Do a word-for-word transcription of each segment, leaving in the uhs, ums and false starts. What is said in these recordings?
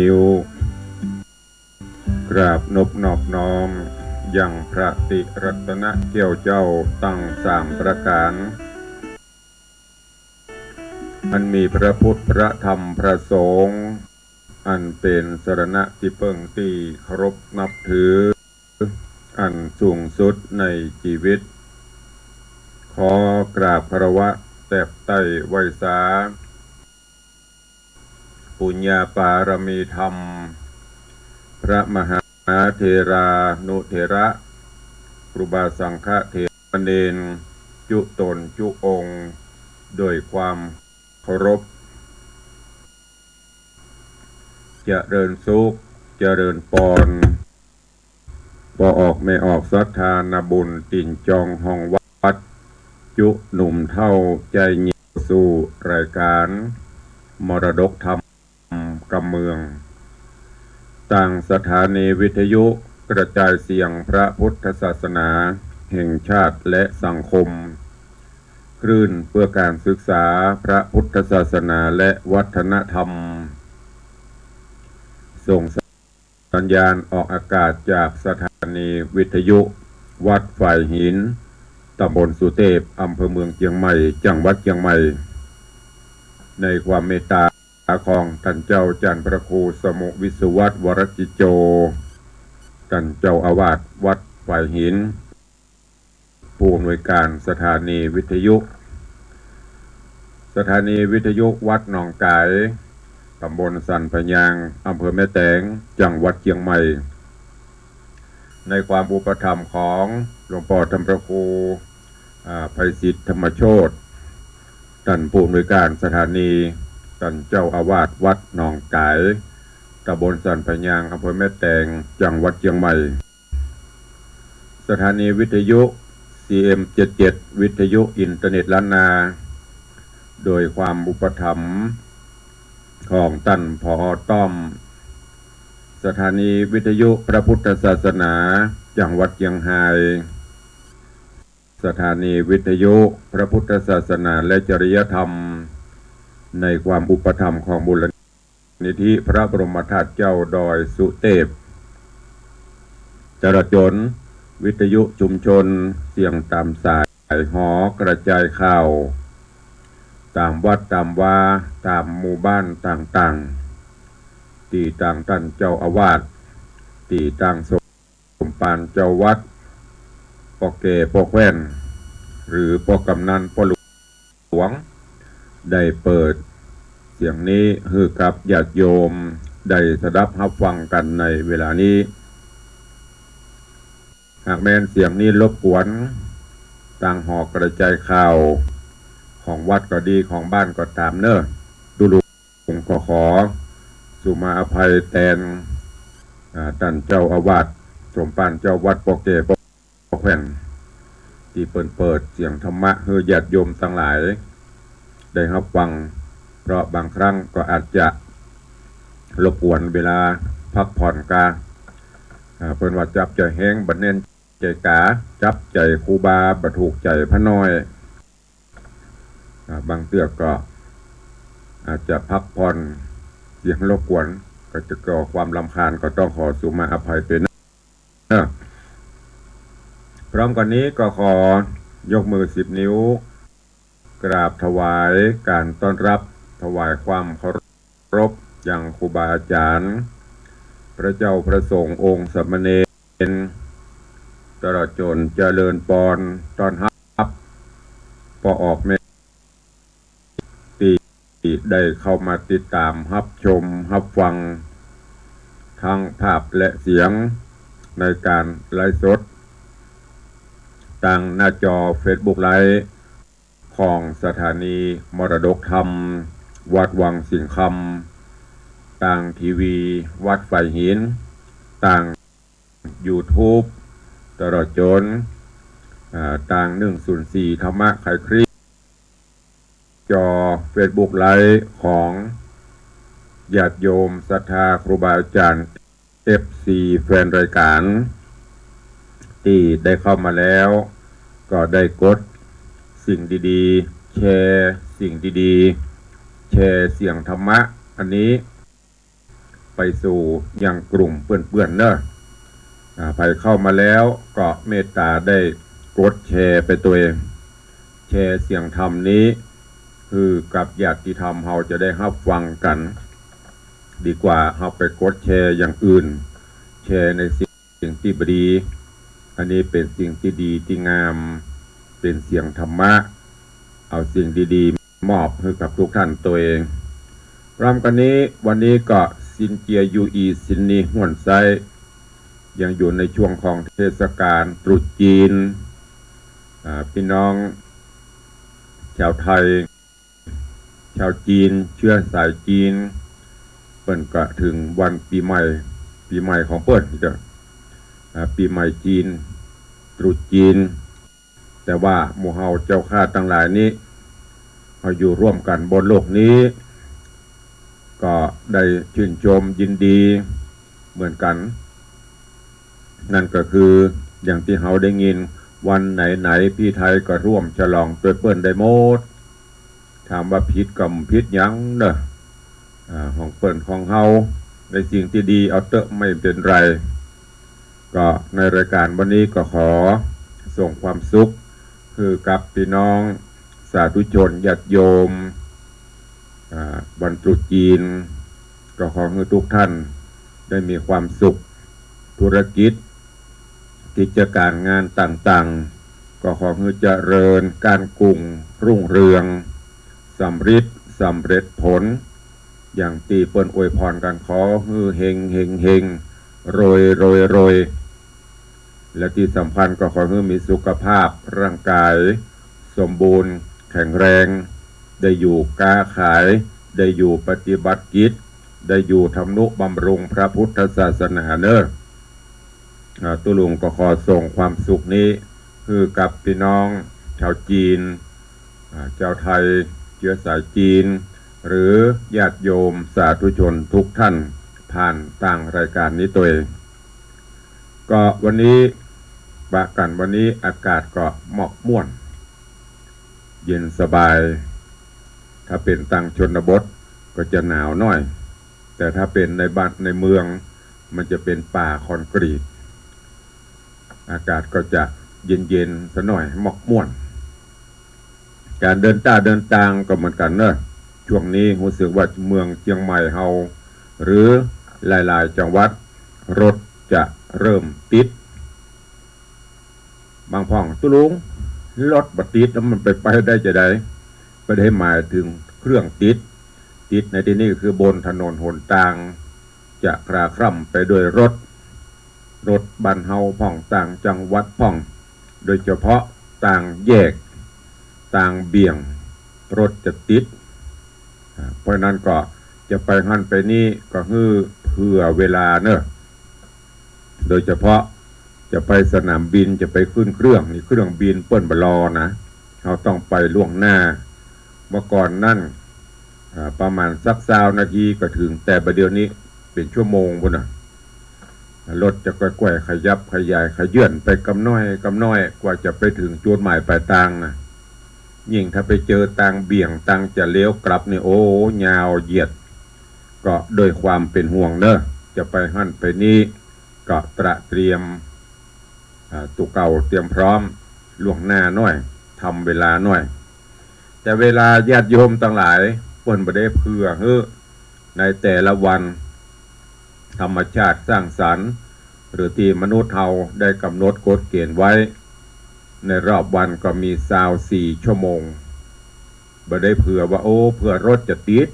นิ้ว กราบนบนอบน้อมยังพระติรัตนเกี้ยวเจ้าตังสามประก๋าน อันมีพระพุทธ พระธรรม พระสงฆ์ อันเป๋นสรณะตี้เปิ้งตี้เคารพนับถือ อันสูงสุดในจีวิต ขอกราบคารวะแตบไต้ไหว้สา ปุญญาปารมีธรรม พระมหาเถรานุเถระ ครูบาสังฆเถรเณร จุ๊ต๋นจุ๊องค์ โดยความเคารพ เจริญสุข เจริญปอน ป้อออกแม่ออกศรัทธานาบุญ ตี๋นจองห้องวัด จุ๊หนุ่มเฒ่าใจ๋เยียะ สู่รายก๋านมรดกธรรมกำเมือง ตางสถานีวิทยุกระจายเสียงพระพุทธศาสนาแห่งชาติและสังคม คลื่นเพื่อการศึกษาพระพุทธศาสนาและวัฒนธรรม ส่งสัญญาณออกอากาศจากสถานีวิทยุวัดฝายหิน ต๋ำบลสุเตพ อำเภอเมืองเจียงใหม่ จังหวัดเจียงใหม่ ในความเมตตาของต้านเจ้าจ๋ารย์พระครูสมุห์ วิศวัฒน์ วรกิจโจ ต้านเจ้าอาวาสวัดฝายหิน ผู้อำนวยการสถานีวิทยุ สถานีวิทยุวัดหนองก๋าย ต๋ำบลสันพะยาง อำเภอแม่แตง จังหวัดเจียงใหม่ ในความอุปถัมภ์ของหลวงป้อต้านพระครู อ่า ไพศิษฐธรรมโชติ ต้านผู้อำนวยการสถานี ต้านเจ้าอาวาสวัดหนองก๋าย ต๋ำบลสันพะยาง อำเภอแม่แตง จังหวัดเจียงใหม่ สถานีวิทยุ ซีเอ็มเจ็ดเจ็ด วิทยุอินเทอร์เน็ตล้านนา โดยความอุปถัมภ์ของต้าน ผอ. ต้อม สถานีวิทยุพระพุทธศาสนา จังหวัดเจียงฮาย สถานีวิทยุพระพุทธศาสนาและจริยธรรม ในความอุปถัมภ์ของมูลนิธิพระบรมธาตุเจ้าดอยสุเตพ ตลอดจ๋นวิทยุชุมชนเสียงต๋ามสาย หอกระจายข่าว ต๋ามวัดต๋ามวา ต๋ามหมู่บ้านต่างๆ ตี้ตางต้านเจ้าอาวาส ตี้ตางสมภารเจ้าวัด ป้อแก่ป้อแคว่น หรือป้อกำนันป้อหลวง ได้เปิดเสียงนี้หื้อกับญาติโยมได้สดับฮับฟังกั๋นในเวลานี้ หากแม่นเสียงนี้รบกวนตางหอกระจายข่าวของวัดก็ดี ของบ้านก็ต๋ามเน่อ ตุ๊ลุงก็ขอสุมาอภัยแตน อ่า ต้านเจ้าอาวาส สมภารเจ้าวัด ป้อแก่ป้อแคว่น ตี้เปิ้นเปิดเสียงธรรมะหื้อญาติโยมตังหลายได้ฮับฟัง เพราะบางครั้งก็อาจจะรบกวนเวลาพักผ่อนกา อ่า เปิ้นว่าจับใจ๋แฮงบ่แน่นใจ๋กา จับใจ๋ครูบาบ่ถูกใจ๋พระน้อย อ่า บางเตื้อก็อาจจะพักผ่อน เสียงรบกวนก็จะก่อความรำคาญ ก็ต้องขอสุมาอภัยตวยเน่อ พร้อมกั๋นนี้ก็ขอยกมือสิบนิ้ว กราบถวายการต้อนรับ ถวายความเคารพยังครูบาอาจ๋ารย์ พระเจ้าพระสงฆ์องค์สามเณร ตลอดจ๋นเจริญปอน ต้อนฮับป้อออกแม่ ตี้ได้เข้ามาติดต๋ามฮับชมฮับฟัง ทั้งภาพและเสียงในการไลฟ์สด ตางหน้าจอเฟซบุ๊กไลฟ์ของสถานีมรดกธรรมวัดวังสิงห์คำ ตางทีวีวัดฝายหิน ตาง ยูทูบ ตลอดจ๋น อ่า ตางหนึ่งศูนย์สี่ธรรมะไขคริสต์ จอเฟซบุ๊กไลฟ์ของญาติโยมศรัทธาครูบาอาจ๋ารย์ เอฟซี แฟนรายก๋าน ตี้ได้เข้ามาแล้ว ก็ได้กดสิ่งดีๆ แชร์สิ่งดีๆ แชร์เสียงธรรมะอันนี้ ไปสู่ยังกลุ่มเปื้อนๆ เนอะ อ่า ใผเข้ามาแล้วก็เมตตาได้กดแชร์ไปตวย แชร์เสียงธรรมนี้ คือกับญาติธรรมเฮาจะได้ฮับฟังกั๋น ดีกว่าเฮาไปกดแชร์อย่างอื่น แชร์ในสิ่ง สิ่งตี้บ่ดี อันนี้เป๋นสิ่งตี้ดีตี้งาม เป๋นเสียงธรรมะ เอาสิ่งดีๆ มอบหื้อกับทุกท่านตวย พร้อมกั๋นนี้ วันนี้ก็ซินเจียยูอี ซินนีฮ่วนไซ้ ยังอยู่ในช่วงของเทศกาลตรุษจีน อ่า ปี้น้อง จาวไทย จาวจีน เจื้อสายจีน เปิ้นก็เถิงวันปี๋ใหม่ ปี๋ใหม่ของเปิ้นเจ้า อ่า ปี๋ใหม่จีน ตรุษจีน แต่ว่าหมู่เฮาเจ้าข้าตังหลายนี้ เฮาอยู่ร่วมกั๋นบนโลกนี้ ก็ได้จื้นชมยินดีเหมือนกั๋น นั่นก็คืออย่างตี้เฮาได้ยิน วันไหนๆ พี่ไทยก็ร่วมฉลองตวยเปิ้นได้หมด ถามว่าผิดก็บ่ผิดหยังเนอะ อ่า ของเปิ้นของเฮา ในสิ่งตี้ดีเอาเต๊อะ ไม่เป๋นไร ก็ในรายการวันนี้ก็ขอส่งความสุขหื้อกับปี้น้องสาธุชนญาติโยม อ่า วันตรุษจีน ก็ขอหื้อทุกท่านได้มีความสุข ธุรกิจ กิจก๋ารงานต่างๆ ก็ขอหื้อเจริญก้านกุ่งรุ่งเรือง สำริดสำเร็จผล อย่างตี้เปิ้นอวยพรกั๋น ขอหื้อเฮงเฮงเฮง รวยรวยรวย และตี้สำคัญก็ขอหื้อมีสุขภาพร่างกายสมบูรณ์แข็งแรง ได้อยู่ก๊าขาย ได้อยู่ปฏิบัติกิจ ได้อยู่ทำนุบำรุงพระพุทธศาสนาเนอะ อ่า ตุ๊ลุงก็ขอส่งความสุขนี้หื้อกับปี้น้องจาวจีน อ่า จาวไทย เจื้อสายจีน หรือญาติโยมสาธุชนทุกท่าน ผ่านตางรายการนี้ตวย ก็วันนี้ ปะกั๋นวันนี้อากาศก็หมอกม่วน เย็นสบาย ถ้าเป๋นตางชนบทก็จะหนาวหน้อย แต่ถ้าเป๋นในบ้านในเมือง มันจะเป๋นป่าคอนกรีต อากาศก็จะเย็นๆ สะหน้อย หมอกม่วน ก๋านเดินต้าเดินตางก็เหมือนกั๋นเนอะ ช่วงนี้ฮู้สึกว่าเมืองเจียงใหม่เฮา หรือหลายๆ จังหวัด รถจะเริ่มติด บางพ่อง ตุ๊ลุง รถบ่ติดแล้วมันไป ไปได้จะใด บ่ได้หมายเถิงเครื่องติด ติดในตี้นี้ก็คือบนถนนหนตาง จะคลาคล่ำไปด้วยรถ รถบ้านเฮาพ่อง ต่างจังหวัดพ่อง โดยเฉพาะตางแยก ตางเบี่ยง รถจะติด อ่า เพราะฉะนั้นก็จะไปหั้นไปนี่ก็หื้อเผื่อเวลาเนอะ โดยเฉพาะจะไปสนามบิน จะไปขึ้นเครื่องนี่ เครื่องบินเปิ้นบ่รอนะ เฮาต้องไปล่วงหน้า เมื่อก่อนนั้น อ่า ประมาณสักซาวนาทีก็เถิง แต่บ่าเดี่ยวนี้เป๋นชั่วโมงปู้นน่ะ รถจะก้อยๆ ขยับขยายเขยื้อนไปกำน้อยกำน้อย กว่าจะไปเถิงจุดหมายปลายตางนะ ยิ่งถ้าไปเจอตางเบี่ยง ตางจะเลี้ยวกลับนี่ โอ้ ยาวเหยียด ก็ด้วยความเป๋นห่วงเนอะ จะไปหั้นไปนี่ ก็ตระเตรียม อ่า ตั๋วเก่าเตรียมพร้อมล่วงหน้าหน้อย ทำเวลาหน้อย แต่เวลาญาติโยมตังหลายเปิ้นบ่ได้เผื่อหื้อในแต่ละวัน ธรรมชาติสร้างสรรค์ หรือตี้มนุษย์เฮาได้กำหนดกฎเกณฑ์ไว้ ในรอบวันก็มีซาวสี่ชั่วโมง บ่ได้เผื่อว่า โอ้ เผื่อรถจะติด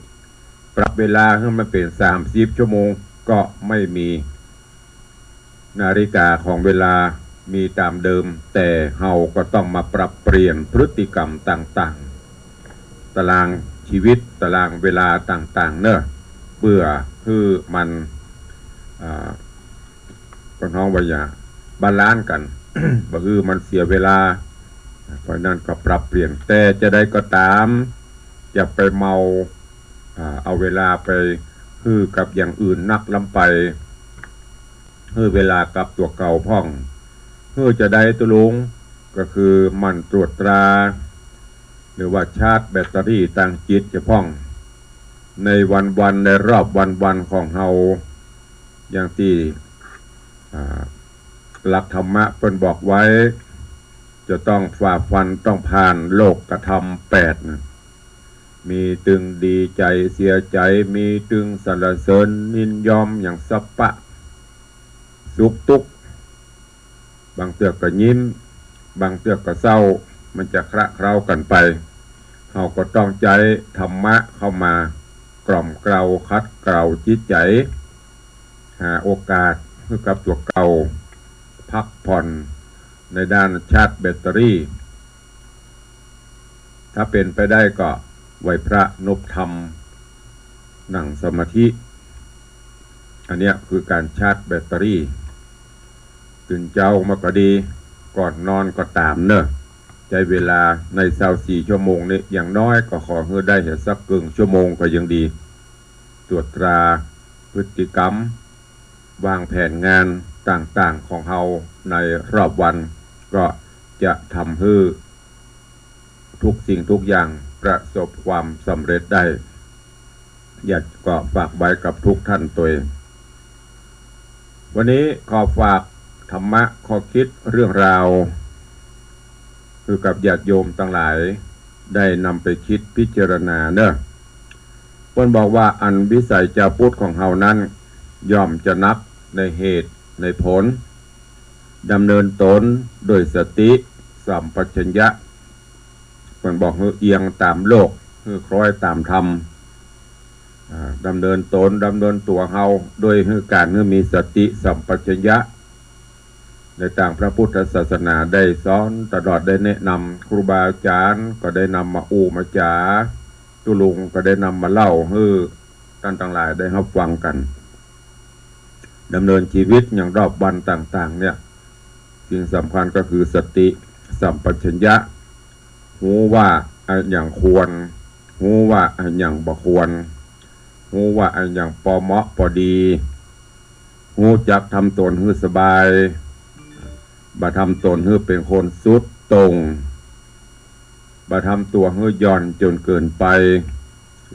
ปรับเวลาหื้อมันเป๋นสามสิบชั่วโมง ก็ไม่มี นาฬิกาของเวลามีต๋ามเดิม แต่เฮาก็ต้องมาปรับเปลี่ยนพฤติกรรมต่างๆ ตารางชีวิต ตารางเวลาต่างๆ เนอะ เปื้อหื้อมัน อ่า ก็ฮ้องว่าอย่าบาลานซ์กั๋น บ่หื้อมันเสียเวลา เพราะฉะนั้นก็ปรับเปลี่ยน แต่จะใดก็ต๋าม อย่าไปเมา อ่า เอาเวลาไปหื้อกับอย่างอื่นนักล้ำไป หื้อเวลากับตั๋วเก่าพ่อง หื้อจะใดตุ๊ลุง ก็คือหมั่นตรวจตรา หรือว่าชาร์จแบตเตอรี่ตางจิตเจ้าพ่อง ในวันๆ ในรอบวันๆ ของเฮา อย่างตี้ อ่า หลักธรรมะเปิ้นบอกไว้ จะต้องฝ่าฟัน ต้องผ่านโลกธรรมแปดนะ มีตึงดีใจ๋เสียใจ๋ มีตึงสรรเสริญยินยอม อย่างสัพพะสุขตุ๊กข์ บางเตื้อก็ยิ้ม บางเตื้อก็เศร้า มันจะคละเคล้ากั๋นไป เฮาก็ต้องใจ๊ธรรมะเข้ามากล่อมเกลาขัดเกลาจิตใจ๋ หาโอกาสหื้อกับตั๋วเก่าพักผ่อนในด้านชาร์จแบตเตอรี่ ถ้าเป๋นไปได้ก็ไหว้พระนบธรรม นั่งสมาธิ อันเนี้ยคือก๋านชาร์จแบตเตอรี่ ตื่นเจ๊ามาก็ดี ก่อนนอนก็ต๋ามเน่อ ใจ๊เวลาในซาวสี่ชั่วโมงนี้ อย่างน้อยก็ขอหื้อได้สักเกิ่งชั่วโมงก็ยังดี ตรวจตราพฤติกรรม วางแผนงานต่างๆ ของเฮาในรอบวัน ก็จะทำหื้อทุกสิ่งทุกอย่างประสบความสำเร็จได้ ญาติก็ฝากไว้กับทุกท่านตวย วันนี้ขอฝากธรรมะข้อคิดเรื่องราว คือกับญาติโยมตังหลายได้นำไปคิดพิจารณาเน่อ เปิ้นบอกว่าอันวิสัยจาวพุทธของเฮานั้น ย่อมจะนับในเหตุในผล ดำเนินตนด้วยสติสัมปชัญญะ เปิ้นบอกหื้อเอียงต๋ามโลก หื้อคล้อยต๋ามธรรม อ่า ดำเนินตนดำเนินตั๋วเฮา โดยหื้อก๋านหื้อมีสติสัมปชัญญะ ในตางพระพุทธศาสนาได้สอนตลอด ได้แนะนำ ครูบาอาจ๋ารย์ก็ได้นำมาอู้มาจ๋า ตุ๊ลุงก็ได้นำมาเล่าหื้อต้านตังหลายได้ฮับฟังกั๋น ดำเนินชีวิตอย่างรอบวันต่างๆ เนี่ย สิ่งสำคัญก็คือสติสัมปชัญญะ ฮู้ว่าอะหยังควร ฮู้ว่าอะหยังบ่ควร ฮู้ว่าอะหยังปอเหมาะปอดี ฮู้จักทำตนหื้อสบาย บ่ทำตนหื้อเป๋นคนสุดโต่ง บ่ทำตั๋วหื้อหย่อนจ๋นเกินไป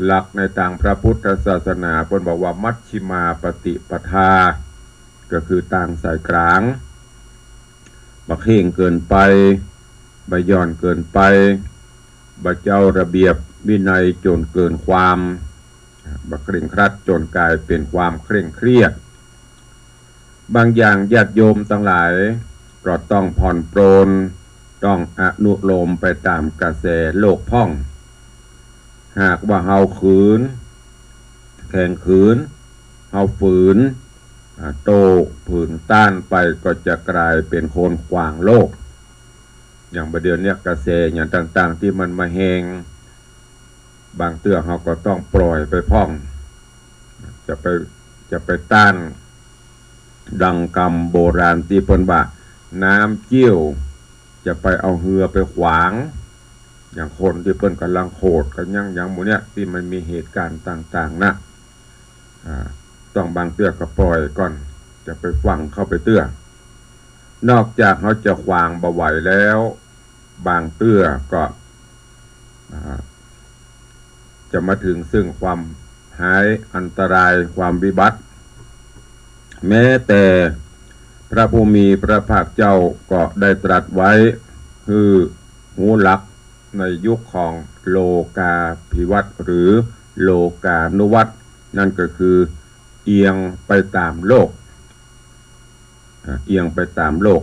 หลักในตางพระพุทธศาสนาเปิ้นบอกว่ามัชฌิมาปฏิปทา ก็คือตางสายก๋าง บ่เคร่งเกินไป บ่หย่อนเกินไป บ่เจ้าระเบียบวินัยจ๋นเกินความ บ่เคร่งครัดจ๋นก๋ายเป๋นความเคร่งเครียด บางอย่างญาติโยมตังหลายก็ต้องผ่อนปรน ต้องอนุโลมไปต๋ามกระแสโลกพ่อง หากว่าเฮาขืน แข็งขืน เฮาฝืน อ่า โต้เผิงต้านไปก็จะก๋ายเป๋นคนขวางโลก อย่างบ่าเดี่ยวเนี้ยกระแสอย่างต่างๆ ตี้มันมาแฮง บางเตื้อเฮาก็ต้องปล่อยไปพ่อง จะไป จะไปต้าน ดังกำโบราณตี้เปิ้นว่า น้ำเจี้ยว จะไปเอาเฮือไปขวาง อย่างคนตี้เปิ้นก่ำลังโขดกั๋นหยังๆ หมู่เนี้ย ตี้มันมีเหตุก๋ารณ์ต่างๆ นะ อ่า ต้องบางเตื้อก็ปล่อยก่อน จะไปฟั่งเข้าไปเตื้อ นอกจากเฮาจะขวางบ่ไหวแล้ว บางเตื้อก็ อ่า จะมาเถิงซึ่งความฮ้ายอันตราย ความวิบัติ แม้แต่พระผู้มีพระภาคเจ้าก็ได้ตรัสไว้ หื้อฮู้หลักในยุคของโลกาภิวัตน์ หรือโลกานุวัตน์ นั่นก็คือเอียงไปต๋ามโลก อ่า เอียงไปต๋ามโลก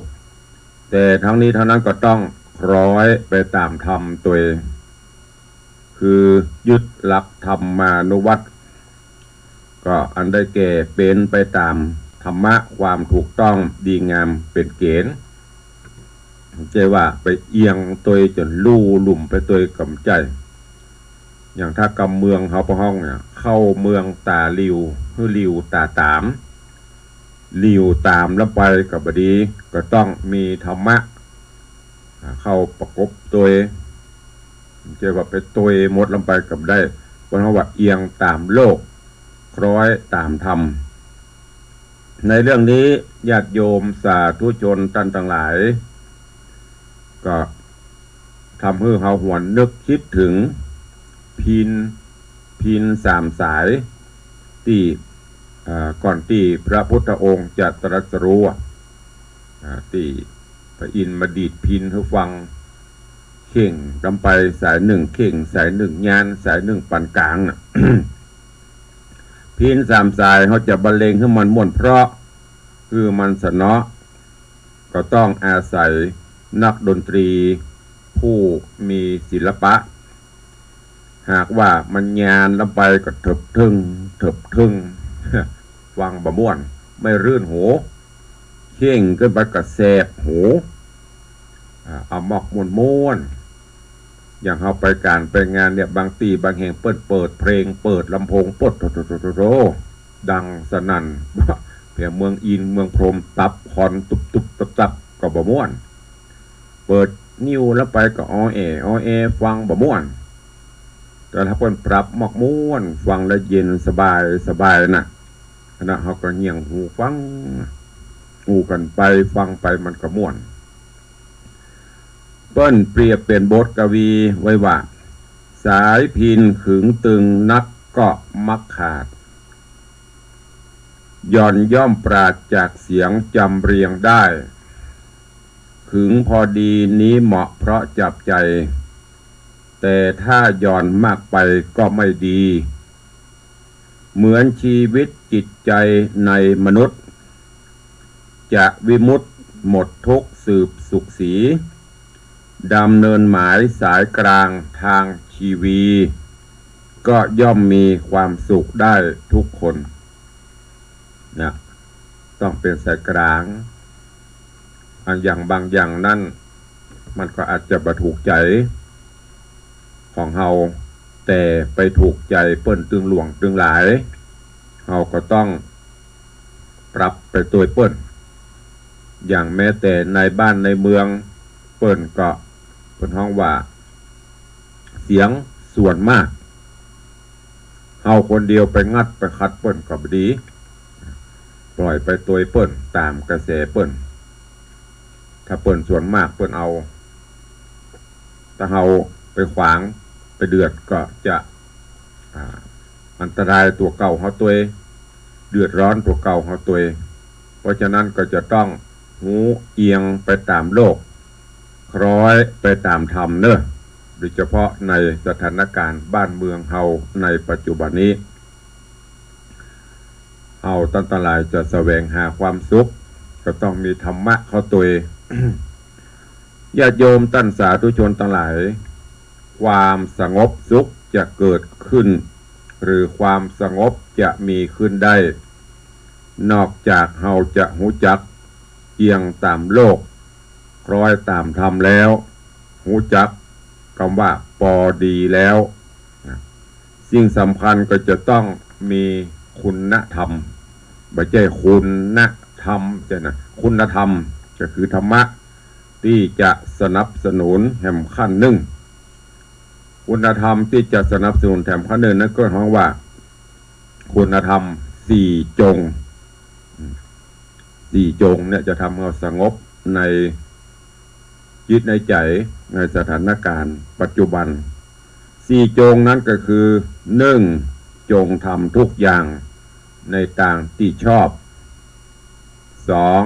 แต่ทั้งนี้ทั้งนั้นก็ต้องคล้อยไปต๋ามธรรมตวย คือยึดหลักธรรมานุวัตน์ ก็อันได้แก่เป๋นไปต๋ามธรรมะ ความถูกต้องดีงามเป๋นเกณฑ์ บ่ใจ้ว่าไปเอียงตวยจ๋นลู่ลุ่มไปตวย ก่ำใจ้ อย่างถ้ากำเมืองเฮาปะฮ้องเนี่ย เข้าเมืองต๋าหลิ่ว หื้อหลิ่วต๋าต๋าม หลิ่วต๋ามลำไปก็บ่ดี ก็ต้องมีธรรมะ อ่า เข้าประกบตวย บ่ใจ้ว่าไปตวยหมดลำไปก็บ่ได้ เปิ้นฮ้องว่าเอียงต๋ามโลก คล้อยต๋ามธรรม ในเรื่องนี้ญาติโยมสาธุชนต้านตังหลาย ก็ทำหื้อเฮาหวนนึกกึ๊ดเถิงพิณ พิณสามสาย ตี้ อ่า ก่อนตี้พระพุทธองค์จะตรัสรู้อะ อ่า ตี้พระอินทร์มาดีดพิณหื้อฟัง เข่งลำไปสายนึ่งเข่ง สายนึ่งญาน สายนึ่งปานก๋างน่ะ พิณสามสายเฮาจะบรรเลงหื้อมันม่วนเพราะ หื้อมันสนอ ก็ต้องอาศัยนักดนตรีผู้มีศิลปะ หากว่ามันญานลำไปก็เถิบเถิง เถิบเถิง ฟังบ่ม่วน ไม่รื่นหู เข่งเกินไปก็แสบหู อ่า เอามอกม่วนๆ อย่างเฮาไปก๋านไปงานเนี่ย บางตี้บางแห่งเปิ้นเปิดเพลง เปิดลำโพง ปดโถๆๆๆ ดังสนั่น แผเมืองอินทร์เมืองพรหม ตับคอนตุบๆ ตับๆ ก็บ่ม่วน เปิดนิ้วลำไปก็ออแอ ออแอ ฟังบ่ม่วน แต่ถ้าเปิ้นปรับมอกม่วน ฟังแล้วเย็นสบายสบายน่ะ อันนั้นเฮาก็เงี่ยงหูฟัง อู้กั๋นไปฟังไปมันก็ม่วน เปิ้นเปรียบเป๋นบทกวีไว้ว่า สายพิณขึงตึงนักก็มักขาด หย่อนย่อมปราศจากเสียงจำเรียงได้ ขึงพอดีนี้เหมาะเพราะจับใจ แต่ถ้าหย่อนมากไปก็ไม่ดี เหมือนชีวิตจิตใจในมนุษย์ จะวิมุตติหมดทุกข์สืบสุขสี ดำเนินหมายสายกลางทางชีวี ก็ย่อมมีความสุขได้ทุกคน นะ ต้องเป๋นสายกลาง อันอย่างบางอย่างนั้น มันก็อาจจะบ่ถูกใจ๋ของเฮา แต่ไปถูกใจ๋เปิ้นตึงหลวงตึงหลาย เฮาก็ต้องปรับไปตวยเปิ้น อย่างแม้แต่ในบ้านในเมือง เปิ้นก็ เปิ้นฮ้องว่า เสียงส่วนมาก เฮาคนเดียวไปงัดไปขัดเปิ้นก็บ่ดี ปล่อยไปตวยเปิ้น ต๋ามกระแสเปิ้น ถ้าเปิ้นส่วนมากเปิ้นเอา ถ้าเฮาไปขวาง ไปเดือดก็จะ อ่า อันตรายตั๋วเก่าเฮาตวย เดือดร้อนตั๋วเก่าเฮาตวย เพราะฉะนั้นก็จะต้องฮู้เอียงไปต๋ามโลก คล้อยไปต๋ามธรรมเน่อ โดยเฉพาะในสถานการณ์บ้านเมืองเฮาในปัจจุบันนี้ เฮาต้านตังหลายจะแสวงหาความสุข ก็ต้องมีธรรมะเข้าตวย ญาติโยมต้านสาธุชนตังหลาย ความสงบสุขจะเกิดขึ้น หรือความสงบจะมีขึ้นได้ นอกจากเฮาจะฮู้จักเอียงต๋ามโลก คล้อยต๋ามธรรมแล้ว ฮู้จักกำว่าปอดีแล้วนะ สิ่งสำคัญก็จะต้องมีคุณธรรม บ่ใจ้คุณธรรม ใจ้นะ คุณธรรมก็คือธรรมะ ตี้จะสนับสนุนแหมขั้นนึ่ง คุณธรรมตี้จะสนับสนุนแหมขั้นนึ่งนั้นก็ฮ้องว่า คุณธรรมสี่จง สี่จงเนี่ยจะทำให้เราสงบในจิตในใจ๋ในสถานการณ์ปัจจุบัน สี่จงนั้นก็คือ นึ่ง จงทำทุกอย่างในตางตี้ชอบ สอง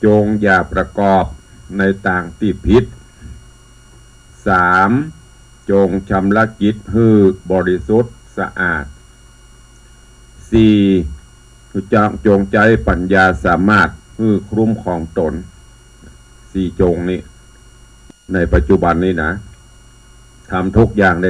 จงอย่าประกอบในตางตี้ผิด สาม จงชำระจิตหื้อบริสุทธิ์สะอาด สี่ จง จงใจ๊ปัญญาสามารถหื้อคุ้มครองต๋น สี่จงนี้ ในปัจจุบันนี้นะ ทำทุกอย่างใน